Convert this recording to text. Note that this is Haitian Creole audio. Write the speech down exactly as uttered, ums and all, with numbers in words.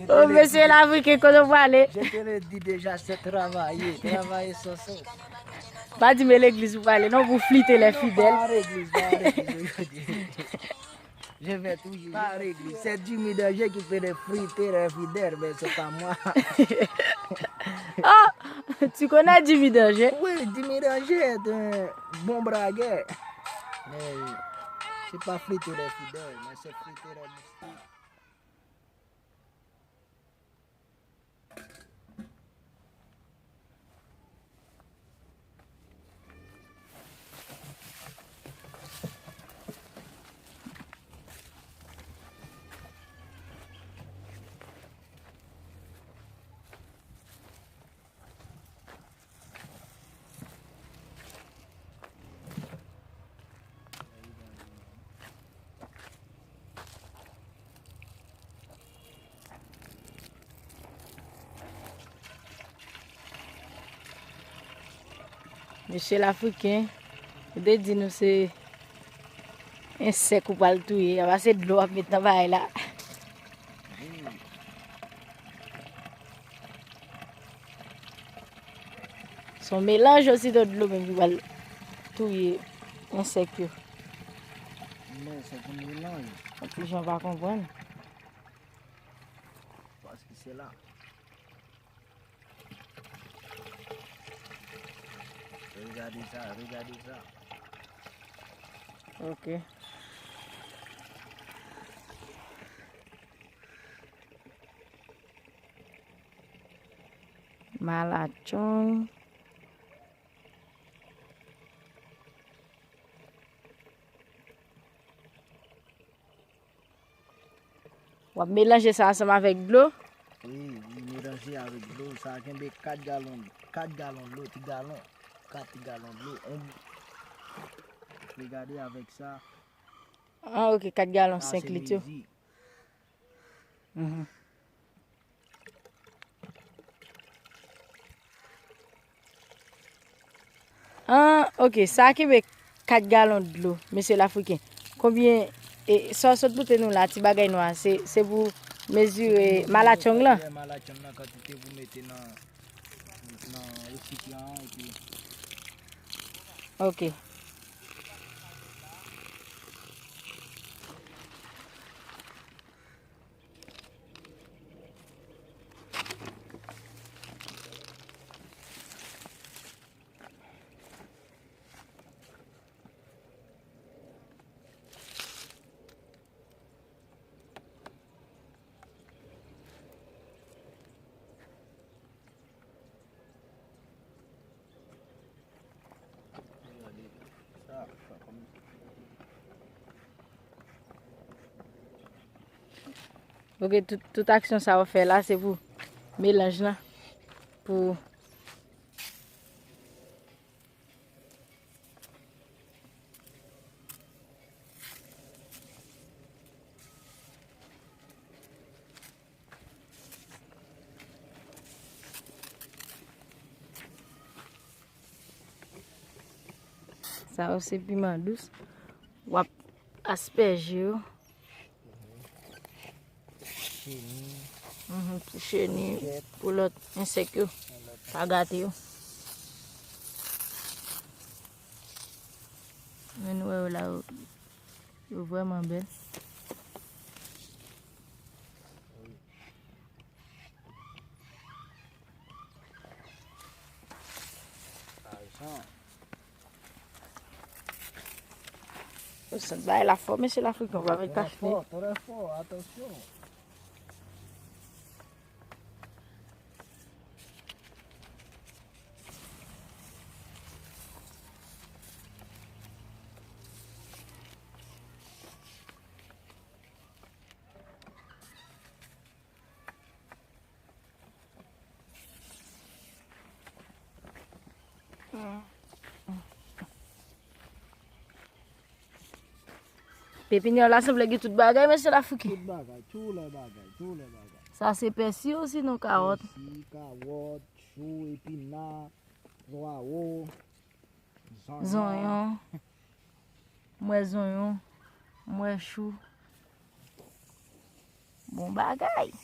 Oh, mesye Lafriken, kote w prale? Je te le dis déjà, c'est travailler, travailler sans cesse. Pa di m e legliz ou prale, non, pou flite lè fidèl. Non, pa legliz, pa legliz aujourd'hui. Je vais toujours. Par église. C'est Jimmy Danger qui fait des frites et des fidèles, mais c'est pas moi. Oh, tu connais Jimmy Danger? Oui, Jimmy Danger est un bon bragueur. Mais c'est pas frites et des fidèles, mais c'est frites et des moustiques. Mesye Lafriken, ou te di nou se ensèk ou pral touye, apa se dlo w ap met nan bagay la. Se yon melanj osi de dlo menm ki pral touye ensèk yo. Men se pou melanj. Yon ti jan pa konprann. Paske se la. Regardez ça, regardez ça. Ok. Malatchong. W ap melanje sa ansanm avèk dlo. Wi, wi, melanje avèk dlo. Sa kenbe kat galon, kat galon dlo, ti galon, kat ti galon dlo. On, regade avèk sa. Ah, ok, kat galon senk lit yo. Mhm. Ah, ok, sa kenbe kat galon dlo, mesye Lafriken. Konbyen, e, sa w sot pote nou la, ti bagay nwa, se, se pou mezire malatchong lan? Malatchong lan, kantite pou mete nan, nan resipyan an, epi. Ok. Ok, tout, tout aksyon sa w fè la, se pou melanj lan, pou Sa yo se piman dous. W ap aspèje yo. Cheni. Mhm, pou cheni, pou lòt ensèk yo. Pa gate yo. Men nou wè yo la, yo, yo vrèman bèl. Ajan. Yo sot bay la fò, mesye Lafriken, w pa met kache. Trè fò, trè fò, atansyon. Pepinyè la sanble gen tout bagay, mesye Lafriken. Tout bagay, tout lè bagay, tout lè bagay. Sa se pèsi osinon kawòt? Pèsi, kawòt, chou, epina, pwawo, zonyon. Zonyon. M wè zonyon. M wè chou. Bon bagay.